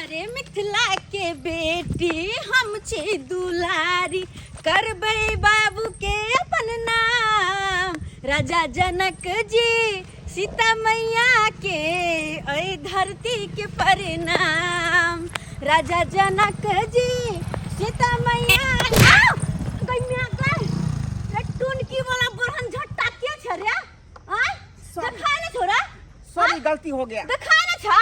अरे मिथिला के बेटी हम छी दुलारी, करबै बाबू के अपन नाम। राजा जनक जी सीता मैया के एहि धरती के प्रणाम। राजा जनक जी सीता मैया। आउ! गई म्या गई। रे टुनकी वाला बुरहन झट्टा के छ रे? आय देखा ने छोरा। सॉरी, गलती हो गया। देखा ने छौ,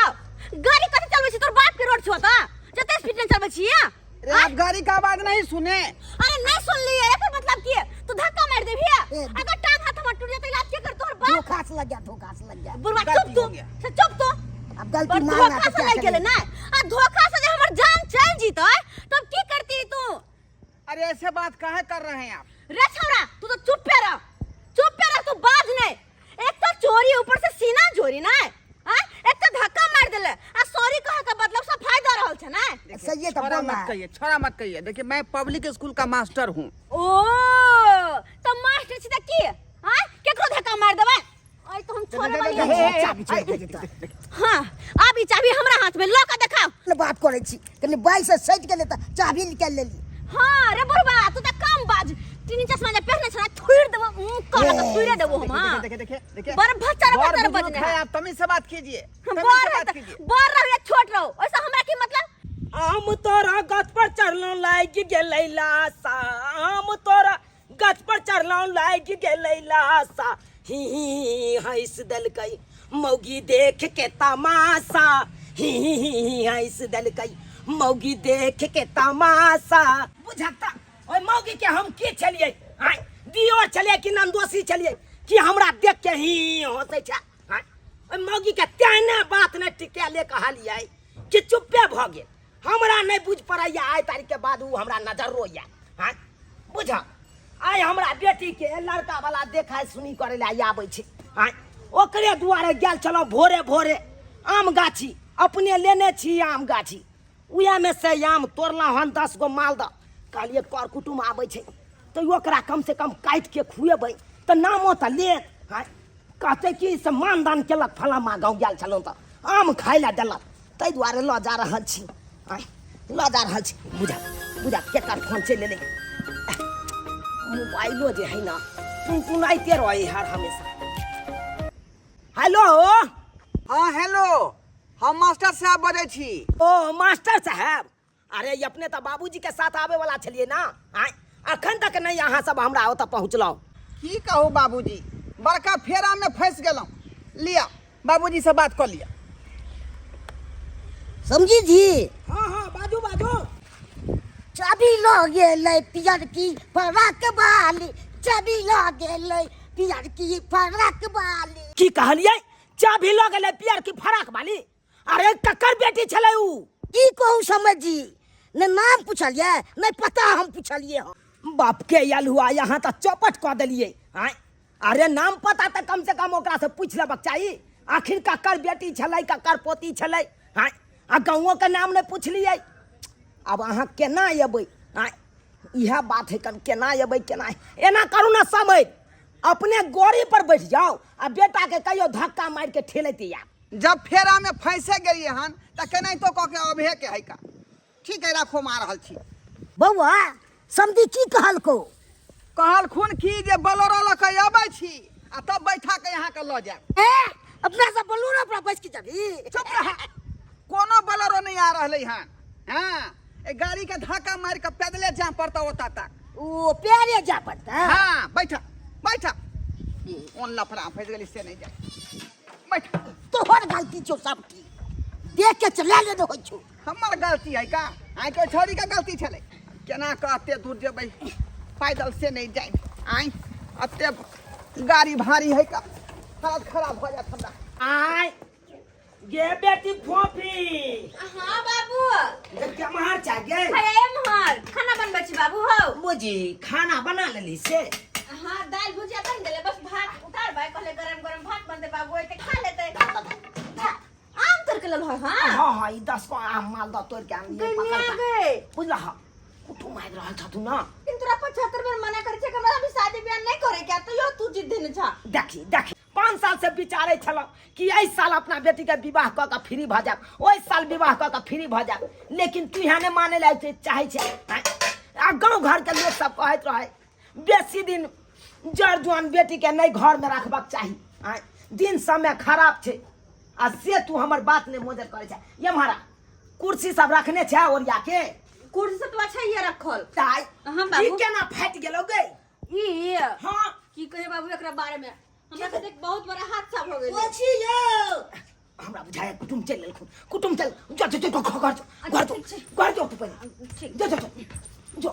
गाड़ी कथी चलबै छी? तोर बाप के रोड छौ त जते स्पीड में चलबै छी। अरे आप गाड़ी का आवाज नहीं सुने? अरे नहीं सुन लिए, एकर मतलब की? तू धक्का मार देबी? ए, अगर टांग हाथ हमर टूट जेतै, इलाज के कर तोहर बाप? धोखा से लग गया, धोखा से लग गया। बुढ़वा, गलती चुप तू। हो गया। से चुप तू। अब गलती पर मानना धोखा तो से क्या लागि गेलै करेंगे? ना, आ धोखा से जे हमर जान चलि जीतै तब की करती तू? अरे ऐसे बात काहे कर रहे हैं आप? रे छौड़ा, तू तो चुप पे रह, चुप पे रह, तू बाज नहीं। एक तो चोरी, ऊपर से सीना चोरी ना। आ एक तो धक्का मार देले आ सॉरी कहे के मतलब सफाई दे रहल छै ना। देखिए, सही है तो छोरा बोल मत रहा है। कहिए, छोरा मत कहिए। देखिए, मैं पब्लिक स्कूल का मास्टर हूँ। ओ तो मास्टर छी त की आ केकरो धक्का मार देबै? आइ तो हम छोड़े वाली हे, नहीं हे, छी। चाबी छोड़ दे तो। हाँ, आब ई चाबी हमरा हाथ में ल के देखाओ। ने बात करै छी, कनि बाइक से सटि गेलै तऽ चाबी निकालि लेली। हाँ रे बुढ़बा, तू त कम बाज। तीन चश्मा जे पहने छना, थुइर देबो, मुंह काला के थुइरे देबो हम। हाँ देखिए, देखिए, देखिए। बड़ भच्चर बड़ भच्चर बुजुर्ग बजने है है। आप तमीज से बात कीजिए, तमीज बड़ से है बात त कीजिए। बड़ रहो या छोट रहो, ऐसा हमरा की मतलब? आम तोरा गाछ पर चढ़लहुँ लागि गेलै लाशा, आम तोरा गाछ पर चढ़लहुँ लागि गेलै लाशा, ही ही ही हँसि देलकै मौगी देख के तमाशा, ही ही ही ही हँसि देलकै मौगी देख के तमाशा। बुझक तऽ ओहि मौगी के हम की छलियै? आँय, दियोर छलियै कि नन्दोसी छलियै कि हमरा देख के ही ही हँसै छै? आँय, ओहि मौगी के तेहने बात नहि टिकेले कहलियै कि चुप्पे भऽ गेल। हमरा नहि बुझि पड़ैया आइ तारीख के बाद ओ हमरा नजरो यऽ। आँय बुझ, आइ हमरा बेटीके लड़का वाला देखाय सुनी करै लए आबै छै। आँय, ओकरे दुआरे गेल छलहुँ भोरे भोरे। आम गाछी अपने लेने छी, आम गाछी उएहमे से आम तोड़लहुँ हन 10 गो मालदह। कहलियै कर कुटुम आबै छै तऽ ओकरा कमसँ कम काटिके खुएबै तऽ नामो तऽ लेत। आँय, कहतै कि से मानदान केलक, फलामा गाँव गेल छलहुँ तऽ आम खाय लए देलक, ताहि दुआरे लऽ जा रहल छी। आँय, लऽ जा रहल छी। बुझा बुझा, केकर फोन चलि एलै? मोबाइलो जे है ना टुनटुनाइते रहै हर हमेशा। हेलो। हाँ हेलो, हम मास्टर साहब बजै छी। ओ मास्टर साहब, अरे ई अपने तऽ बाबूजी के साथ आबै वाला छलियै ना? आँय, अखन तक नहि अहाँ सब हमरा ओतऽ पहुँचलहुँ। की कहू बाबूजी, बड़का फेरा में फंस गेलहुँ। लिअ, बाबूजी से बात कऽ लिअ। समझी जी? हाँ हाँ, बाजू बाजू। चाबी लऽ गेलै पियरकी फराक बाली, चाबी लऽ गेलै पियरकी फराक बाली। की कहलियै? चाबी लऽ गेलै पियरकी फराक बाली? अरे ककर बेटी छलै ऊ? की कहू समझ जी, ने नाम पुछलियै ने पता हम पुछलियै हँ। बाप के आयल हुआ, यहाँ तऽ चौपट कऽ देलियै। आँय, अरे नाम पता तऽ कम से कम ओकरा से पूछि लेबक चाही, आखिर ककर बेटी छलै, ककर पोती छलै। आँय, आ गाँवो के नाम नहि पुछलियै। आब अहाँ केना अयबै? आँय, इएह बात है कन, केना अयबै केना? एना करू ने समय, अपने गोड़ी पर बैठ जाओ आ बेटा के कहियो धक्का मारि के ठेलैत आयब। जब फेरा में फंसे गेलिए हन त केनाहितो कऽ के अबहे के है का। ठीक है, राखो, हम आ रहल छी। बौआ, समधी की कहलको? कहलखुन कि जे बोलेरो लऽ के अबै छी आ तब बैठा के यहाँ के लऽ जायब। ए, अपना सब बोलेरो पर बैस के जाबी? चुप रह, कोनो बोलेरो नहीं आ रहलै हन। हाँ, ए गाड़ी के धक्का मारि के पैदले जाय पड़तौ ओतऽ तक। ओ पैरे जा पड़ता? हाँ, बैठ बैठ, कोन लफड़ा फंसि गेली से नहीं जाय, बैठ। तोहर गलती छौ सब की, देख के चला लेने होइ छौ। हमर गलती है का? आइ के छोरी के गलती छलै। केना कऽ एते दूर जेबै पैदल से नहीं जाय। आइ एते गाड़ी भारी है का, हालत खराब भऽ जायत हमरा। आय गे बेटी फोफी। हाँ बाबू। केम्हर छै गे? हे एम्हर खाना बनबै छी बाबू। हौ बुझी, खाना बना लेली से? हाँ, दालि भुजिया बन गेलै, बस भात उतारबै। कहले गरम गरम भात बनतै बाबू, एते खा लेतै। आम तोड़ के लेलहो? हाँ हाँ हाँ, ई 10 गो आम मालदह तोड़ के आनलियै। गै पकड़ मिया गै। बुझलह, कुटुम आबि रहल छथुन ना। लेकिन तोरा 75 बेर मना करै छै कि हमरा अभी शादी ब्याह नहीं करे के, तो यो तू जिद धेने छा। देखी देखी, 5 साल से विचारै छलहुँ कि एहि साल अपना बेटीके विवाह कऽ कऽ फ्री भऽ जायब, ओहि साल विवाह कऽ कऽ फ्री भऽ जायब, लेकिन तू यहाँ नहि मानै लए चाहै छै। आँय? आ गाँव घरके लोक सब कहैत रहै, बेसी दिन जर जुआन बेटीके नहि घरमे रखबाक चाही। आँय, दिन समय खराब छै। आ से तू हमर बात नहि मोजर करै छै। एम्हर कुर्सी सब रखने छै ओरिया के? कुर्सी सब तो अच्छा ही है रखल। ताई हाँ, ई बाबू। केना फाटि गेलौ गे? ई? हाँ। की कहे बाबू एकरा बारे में, हमरा साथ एक बहुत बड़ा हादसा हो गेल। छी यौ। हमरा बुझाया कुटुम चलि एलखुन, कुटुम चल। जो जो जो, घर घर जो, घर जो। ठीक छै। घर जो तू पहिले। ठीक। जो जो जो जो।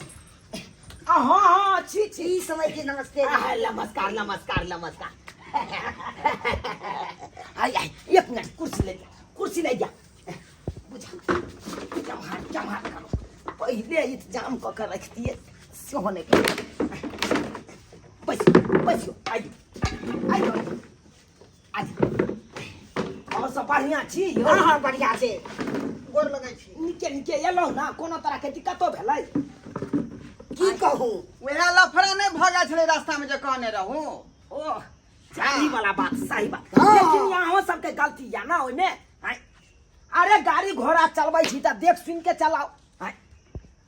आ हाँ हाँ, छी छी। ई समय के नमस्ते। आ, नमस्कार नमस्कार नमस्कार। आई आई, एक मिनट, कुर्सी ले जा, कुर्सी ले जा। बुझा जमहार जमहार करो, पहिले इंतजाम कऽ के रखतियै सेहो नहि करै। बैसियो बैसियो, आइयो आइयो आइयो। और सब बढ़िआँ छी यौ? हाँ हाँ, बढ़िया छै। गोर लगै छी। निके निके एलहुँ ने? कोनो तरहके दिक्कतो भेलै? की कहू। वएह लफड़ा नहि भऽ गेल छलै रास्तामे जे कहने रहू। ओ चाही वाला बात, सही बात। हाँ। लेकिन यहाँ सबके गलती या ना ओहिमे। आँय? अरे गाड़ी घोड़ा चलबै छी तऽ देख सुन के चलाओ। आँय?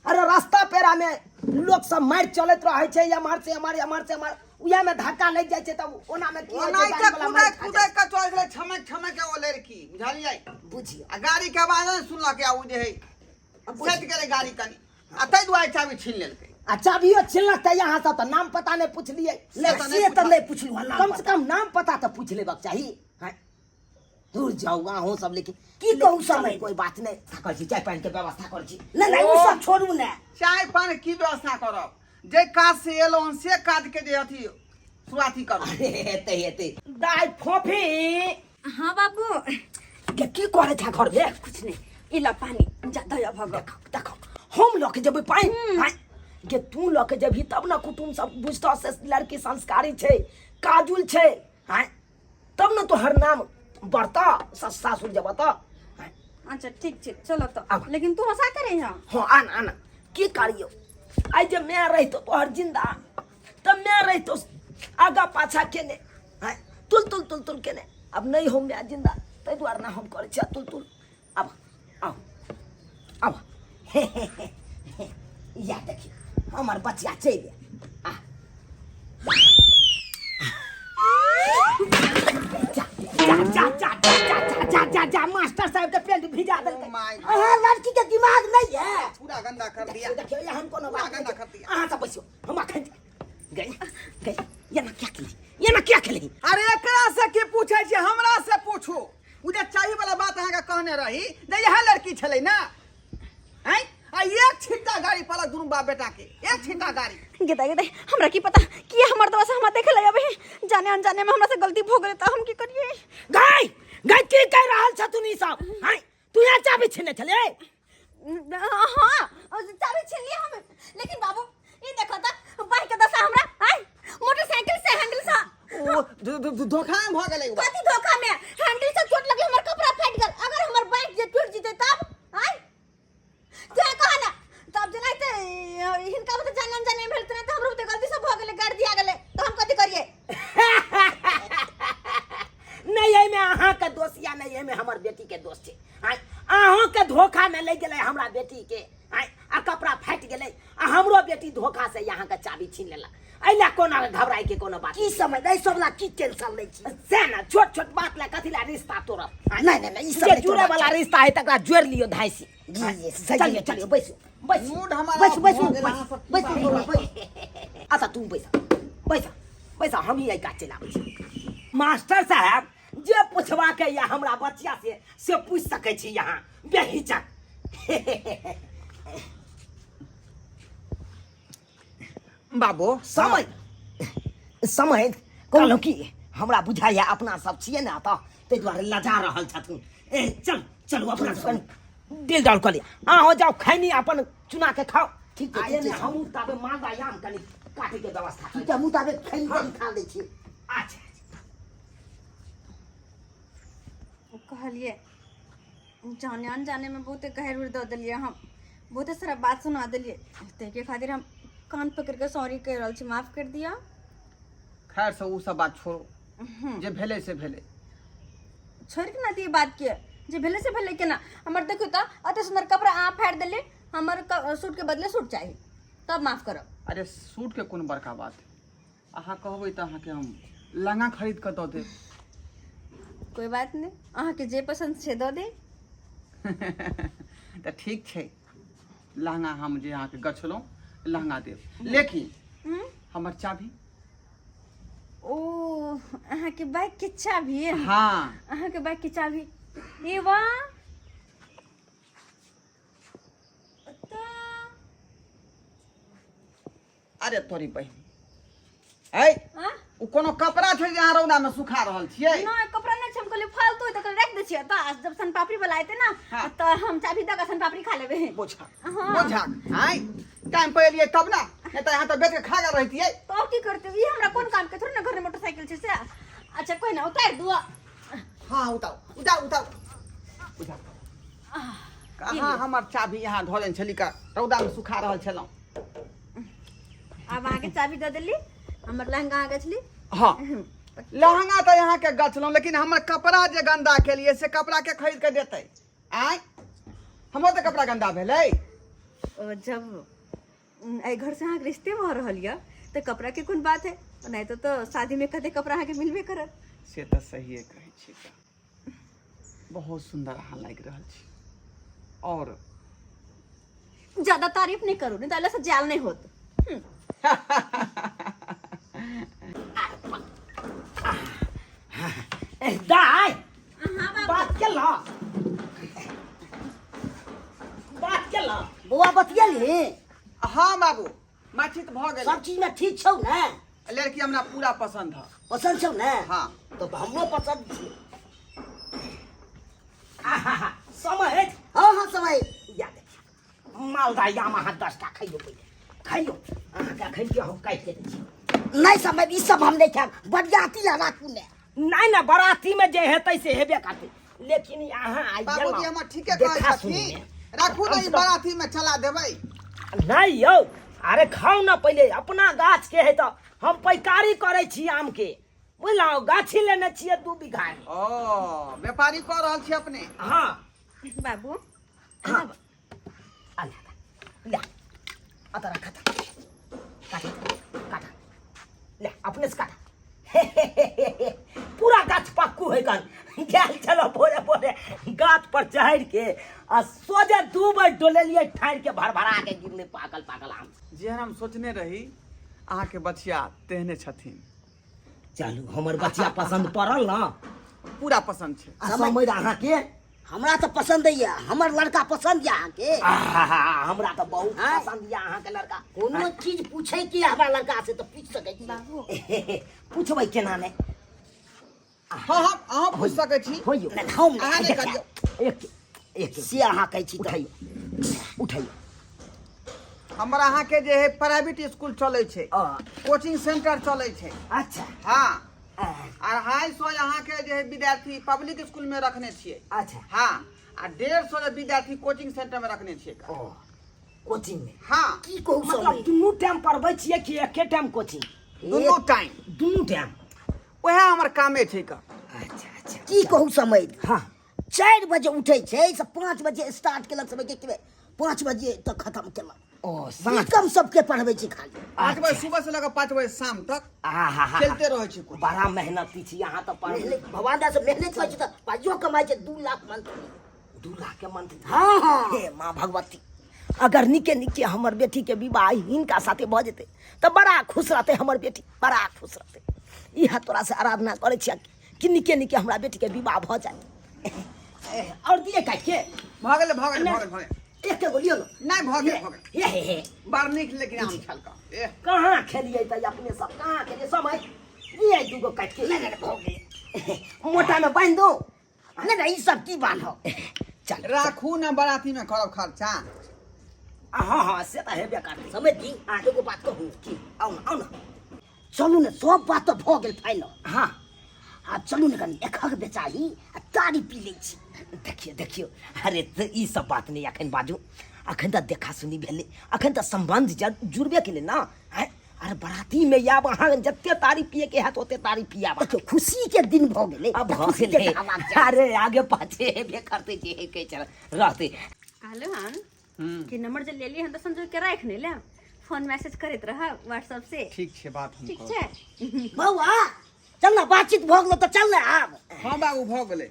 अरे रास्ता पेरा में लोग सब मारि चलैत रहै छै, एम्हर से एम्हर, एम्हर से एम्हर, उएह में धक्का लागि जाइ छै तब ओना में की होइ छै, ओनाहिते गाड़ी वाला कूदै मारि खा कूदै जाइ के चल छलै छमक छमक के ओ लड़की, बुझलियै? छै। बुझियौ। आ गाड़ी के आवाज नहि सुनलक आ ओ जे है सटि गेलै गाड़ी कनि आ ताहि दुआरे चाबी छीन लेलकै। आ चाबियो छिनलक तऽ यहाँ सब तऽ नाम पता नहि पुछलियै। से तऽ नहि से तऽ नहि पुछलहुँ हँ नाम कम से पता। कम नाम पता तऽ पूछ लेबाक चाही। आँय? दूर जाउ अहूँ सब, लेकिन की कहू समय? कोई बात नहि करै छी, चाय पानि के व्यवस्था करै छी। नहि नहि, ओ सब छोड़ू ने। चाय पान की व्यवस्था करब? जे काज से एलहुँ हन से काज के जे अथी शुरुआती करू। अरे हेतै हेतै। दाइ फोफी। हाँ बाबू। के की करे था घर में? कुछ नहीं, इला पानी जा दया भग। देखो देखो, हम लऽ के जेबै पानि? आँय? गे तू लऽ के जेबही तब ने कुटुम सब बुझतौ से लड़की संस्कारी छै, काजुल छै। आँय, तब ने तोहर नाम बढ़ता सासुर जेबह तऽ। आँय? अच्छा ठीक छै, चलो तो। आब। लेकिन तू हंसा करे यहाँ। हाँ, आन आन। की करियो, आइ जे मैं रहितो तोहर जिंदा तऽ मैं रहितो आगा पाछा केने। आँय, तुल तुल तुल तुल केने। अब नहीं हम मैं जिंदा, ताहि दुआरे ना हम करै छियै तुल तुल। अब आउ अब। हे हे हे हे, या देखियौ हमर बचिया चलि आयल। आ जा जा जा जा जा जा जा जा जा, मास्टर साहब के पेंट भिजा देलकै। Oh my God. अहाँ लड़की के दिमाग नहीं है। पूरा गंदा कर दिया। देखियौ देखियौ, एहन कोनो पूरा बात गंदा नहि कर छै। दिया। अहाँ सब बैसियौ, हम अखन गई गई। एना क्या केली, एना क्या केली? अरे एकरा से की पूछै छी, हमरा से पूछू। ओ जे चाही वाला बात अहाँके कहने रही जे इएह लड़की छलै ने। आँय, आ एक छिट्टा गाड़ी पड़ल दुनू बाप बेटा के, एक छिट्टा गाड़ी। गेदा गेदा, हमरा की पता कि हमर दवा से हमरा देखे लगे अबे, जाने अनजाने में हमरा से गलती भो गेलै त हम की करिए? गाय गाय, की कह रहल छथुन ई सब? आँय, तू यहाँ चाबी छीने छले? हाँ, चाबी छीन लिए हम, लेकिन बाबू ई देखो त बाइक के दशा हमरा। आय, मोटरसाइकिल से हैंडल से ओ धोखा में भऽ गेलै ओ बात। कथी धोखा में? हैंडल से चोट लगले, हमर कपड़ा फाटि गेल। अगर हमर बाइक जे टूट जेतै तब? आय, तू कहा ना तब जेनाहिते हिनका बते जाने अनजाने भेल तेनाहिते हमरो बुते गलती से भऽ गेलै, गाड़ि दिया गेलै तऽ हम कथी करियै? नहीं, एहिमे अहाँके दोष या नहीं, एहिमे हमर बेटी के दोष छै। आँय, अहूँके धोखा में ले गेलै हमरा बेटी के। आँय, आ कपड़ा फाटि गेलै आ हमरो बेटी धोखा से अहाँके चाबी छीन लेलक। एहि लए कोनो घबराइ के कोनो बात की समझ एहि सब ला की टेंशन लै छी? से ना, छोट छोट बात ला कथी ला रिश्ता तोड़ब? नहीं नहीं नहीं, ई सब जे नहीं जुड़े तोड़बाक वाला चाही। रिश्ता है तकरा जोड़ लियो धाइसी। जी जी, सही। चलिए चलिए, बैसू बैसू। मूड हमारा बैसू बैसू। भऽ गेल, अहाँ सब की बैसू बात बैसू। अच्छा तू बैसा बैसा बैसा, हम ही एहि काज चलाबै छी। मास्टर साहब, जे पूछबाक या हमरा बचिया से से पूछ सकै छी यहाँ बेहिचक। बाबू। समय समय कहलहुँ कि हमरा बुझाइए अपना सब छियै ने तऽ ताहि दुआरे लजा रहल छथुन। ए चल चलू, अपना सब कनि दिल डाल कऽ लिअ। अहाँ जाउ, खैनी अपन चुना के खाउ। ठीक छै, आ ठीक एने छै। हमहूँ ताबे मालदा आम कनि काटैके व्यवस्था ठीक छै, हमहूँ ताबे खैनी तैनी खा लै छी। अच्छा। कहलिए जाने अनजाने में बहुते गहर उड़ दऽ देलियै हम, बहुते सारा बात सुना देलियै, ताहिके खातिर हम कान पकड़ के सॉरी कहि रहल छी, माफ कर दिअ। खैर से ओ सब बात छोड़ू। जे भेलै से भेलै। छोड़ि के ना दिए बात के, जे भेलै से भेलै। केना हमर देखू तऽ अते सुंदर कपड़ा अहाँ फाड़ि देली, हमर सूट के बदले सूट चाही तब माफ करब। अरे सूट के कोन बड़का बात है, अहाँ कहबै तऽ अहाँके हम लहंगा खरीद कऽ दऽ देब। कोई बात नहीं, अहाँके जे पसंद छै दऽ दे। तऽ ठीक छै, लहंगा हम जे अहाँके गछलहुँ लहंगा देब, लेकिन हमर चाभी। ओ अहाँके बाइक के चाभी? हाँ। अहाँके बाइक के चाभी, ए वाह। अरे तोरी बहिन ऐ, हाँ? ओ कोनो कपड़ा छै जे अहाँ रौदा में सुखा रहल छियै? नहि, कपड़ा नहि छै, हम कहलियै फालतू है तऽ कहलियै राखि दै छियै, तऽ जब सन पापड़ी वाला एतै ना हाँ। तऽ हम चाभी दऽ कऽ सन पापड़ी खा लेबै। बोझा हाँ। बोझा, आँय टाइम पर एलियै तब ना, नहि तऽ अहाँ तऽ बेच के खा गेल रहितियै। तऽ की करतै, ई हमरा कोन काम के, थोड़े ने घर में मोटरसाइकिल छै से। अच्छा कोई ना, उतारि दुआ। हाँ उतारू उतारू उतारू उतारू। कहाँ हमर चाभी यहाँ धऽ देने छली का रौदा में सुखा रहल छलहुँ। आब अहाँके चाभी दऽ देली, हमर लहंगा अहाँ गछली। हाँ लहंगा तऽ अहाँके गछलहुँ, लेकिन हमर कपड़ा जे गन्दा केलियै से कपड़ा के खरीद के देतै? आँय हमर तऽ कपड़ा गन्दा भेलै। ओ जब एहि घर से अहाँके रिश्ते भऽ रहल यऽ तऽ कपड़ा के कोन बात है, नहीं तो शादी में कते कपड़ा अहाँके मिलबे करत। से तऽ सहिए कहै छी, बहुत सुंदर अहाँ लागि रहल छी। और ज्यादा तारीफ नहीं करू, नहीं तो अलग से जाल नहीं होत। दाय बात केला, बात केला। बौआ बतियली? हाँ बाबू, बातचीत भऽ गेल। सब चीज में ठीक छौ ने? लड़की हमरा पूरा पसंद है। पसंद छौ ने? हाँ। तो हमरो पसंद छै। आहा समय। हाँ हाँ समय। या देखियौ मालदा आम, अहाँ 10टा खैयौ, पहिले खैयौ, अहाँके अखन के हम काटि के दै छी। नहीं समय, ई सब हम नहीं खायब, बरियाती ला राखू ने। नहि नहि, बराती में जे हेतै से हेबे करतै, लेकिन अहाँ आइ बाबूजी गेलहुँ हमर ठीके कहै देखा सुनी छथिन, मे। राखू ने, कम ई से कम- बराती में चला देबै। नहि यौ, अरे खाउ ने पहिले, अपना गाछ के है तऽ हम पैकारी करै छी आम के, बुझलहुँ? गाछी लेने छियै 2 बीघा मे। ओ व्यापारी कऽ रहल छी अपने? हाँ। बाबू। हाँ आ ला ला, अतः रखा था, काटा काटा, ले अपने से काटा। पूरा गाछ पक्कू है कन गेल चलो, भोरे भोरे गाछ पर चढ़ के आ सोझे 2 बेर डोलेलियै, ठाढ़ के भरभरा के गिरले पाकल पाकल आम। जेहन हम सोचने रही अहाँके बचिया तेहने छथिन। चलू, हमर बचिया पसंद पड़ल ना? पूरा पसंद छै। आ समझ अहाँके? हमरा तऽ पसंद यऽ, हमर लड़का पसंद यऽ अहाँके? आहा, हमरा तऽ बहुत हाँ? पसंद यऽ अहाँके लड़का। कोनो चीज पूछे के हमरा लड़का से तऽ पूछ सकै छी। बाबू पूछबै केना नहि? हाँ हाँ, अहाँ पूछ सकै छी। होइयो। नहि, हम अहाँ नहि करियौ। एक एक से अहाँ कहै छी तऽ उठाइयो उठाइयो। हमर अहाँके जे है प्राइवेट स्कूल चलै छै, आ, कोचिंग सेंटर चलै छै। अच्छा। हाँ। आ, 250 अहाँके जे है विद्यार्थी पब्लिक स्कूल में रखने छियै। अच्छा। हाँ, आ 150 विद्यार्थी कोचिंग सेंटर में रखने छियै। ओ कोचिंग में? हाँ। की कहू मतलब समय? दुनू टाइम पढ़बै छियै कि एके टाइम कोचिंग? दुनू टाइम। दुनू टाइम। वएह हमर कामे छै का। अच्छा अच्छा। की कहू समय? हाँ। 4 बजे उठै छै से 5 बजे स्टार्ट केलक, समय के 5 बजे तक खत्म केलक। ओ साँझ कम सबके पढ़बै छै खाली। 5 बजे सुबह से लऽ कऽ 5 बजे शाम तक आहा चलते रहै छै कोचिंग। बड़ा मेहनती छी अहाँ तऽ पढ़ मेहनत भगवान दास मेहनत करै छै तऽ पाइयो कमाइ छै, 2 लाख मंथली। 2 लाख के मंथली? हाँ हाँ। हे माँ भगवती, अगर निके निके हमर बेटी के विवाह हिनका साथे भऽ जेतै तऽ बड़ा खुश रहतै हमर बेटी, बड़ा खुश रहतै। इएह तोरा से आराधना करै छियै कि निके निके हमरा बेटी के विवाह भऽ जाय। और दिए काटि के? भऽ गेलै भऽ गेलै भऽ गेल भऽ गेल। एक गो लियौ ने। नहि, भऽ गेल भऽ गेल। हे हे हे। बड़ नीक, लेकिन आम छल का एह। कहाँ खेलियै तऽ अपने सब कहाँ खेलियै? समय दिए 2 गो काटि के। नहि नहि, भऽ गेलै। मोटा में बान्हि दो। नहि नहि, ई सब की बान्हब? चल राखू ने, बराती में करब खर्चा। हाँ हाँ, से तऽ हेबे करतै। समझ जी, अहाँके एगो बात कहू? की? आउ ने, आउ ने। चलू ने, सब बात तऽ भऽ गेल फाइनल। हाँ। आब चलू ने, कनि एकहक बेचाही आ तारी पी लै छी। देखियौ देखियौ, अरे तऽ ई सब बात नहि अखन बाजू, अखन तऽ देखा सुनी भेलै, अखन तऽ सम्बन्ध जुड़बे केलै ना। आँय, अरे बराती में आब अहाँ जते तारी पिए के हैत ओते तारी पियाब। देखियौ, खुशी के दिन भऽ गेलै। अब तऽ भऽ खुशी के गेलै। तऽ हेबाक चाही। अरे आगे पाछे हेबे करतै जे हे के चल रहतै। कहलहुँ हन कि नंबर जे लेलियै हन तऽ संजोग के राखि नहि लेब, फोन मैसेज करैत रहब व्हाट्सएप से। ठीक छै बात हम ठीक करब। छै। बौआ चल ने, बातचीत भऽ गेलो तऽ चल ने आब। हाँ बाबू भऽ गेलै।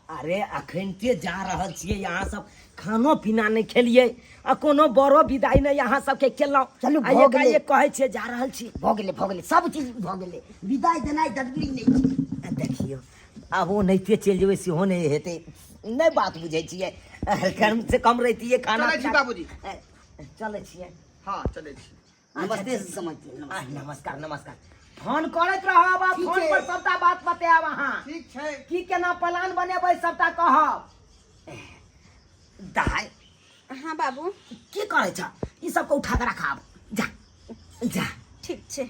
अरे अखनते जा रहल छियै, यहाँ सब खानो पीना नहि खेलियै आ कोनो बड़ो विदाई नहि यहाँ सबके केलहुँ। चलू, आ भऽ गेलै। एकाएक कहै छियै जा रहल छी। भऽ गेलै, भऽ गेलै, सब चीज भऽ गेलै, विदाई देनाइ जरूरी नहि छै। आ देखियौ आब ओनाहिते चलि जेबै सेहो नहि हेतै, नहि बात बुझै छियै, कम से कम रहितियै खाना। चलै छी बाबूजी। चलै छियै। हाँ चलै छी। नमस्ते समझ। आ, नमस्कार नमस्कार, फोन करैत रहब आ ठीक फोन छै। पर सबटा बात बतायब अहाँ। ठीक छै। की केना प्लान बनेबै सबटा कहब। दाइ। हाँ बाबू। की करै छ? ई सबके उठा के रखाब, जा जा। ठीक छै।